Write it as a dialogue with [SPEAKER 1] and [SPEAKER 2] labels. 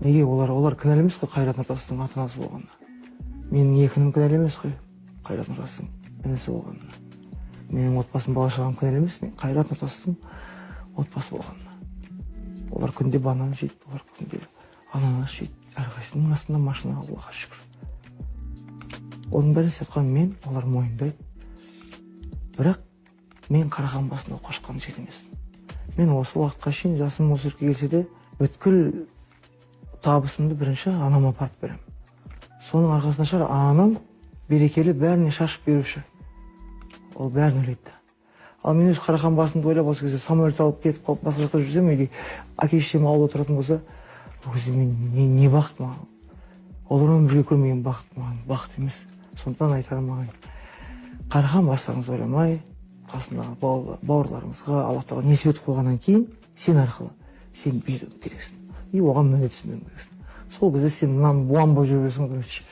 [SPEAKER 1] Неге олар кінәлі емес қой Қайрат Нұртастың ата анасы болғанына. Менің екі інім кінәлі емес қой Қайрат Нұртастың інісі болғанына. Менің отбасым, бала шағам кінәлі емес мен Қайрат Нұртастың отбасы болғанына. Олар күнде банан жейді, олар күнде ананас жейді, әрқайсысының астында машина, Аллаға шүкір. Оның бәрін істеп жатқан мен, олар мойындайды. Бірақ мен қарақан басында қашқан жігіт емеспін. Мен осы уақытқа шейін, жасым осы жерге келсе де, бүткіл табысымды бірінші анама апарып беремін. Соның арқасында шығар, анам берекелі, бәріне шашып беруші. Ол бәрін ойлайды да. Ал мен өз қарақан басымды ойлап, осы кезде самолет алып кетіп қалып, басқа жақта жүрсем, или әке шешем ауылда тұратын болса, ол кезде мен не бақыт маған? Олармен бірге көрмеген бақыт маған бақыт емес. Сондықтан айтарым маған: қарақан бастарыңызды ойламай, қасындағы бауырларыңызға Алла тағала несіп етіп қойғаннан кейін, сен арқылы сен беруің керексің и оған міндетсінбеуің керексің. Сол кезде сен мынаны буан болып жүре бересің, короче.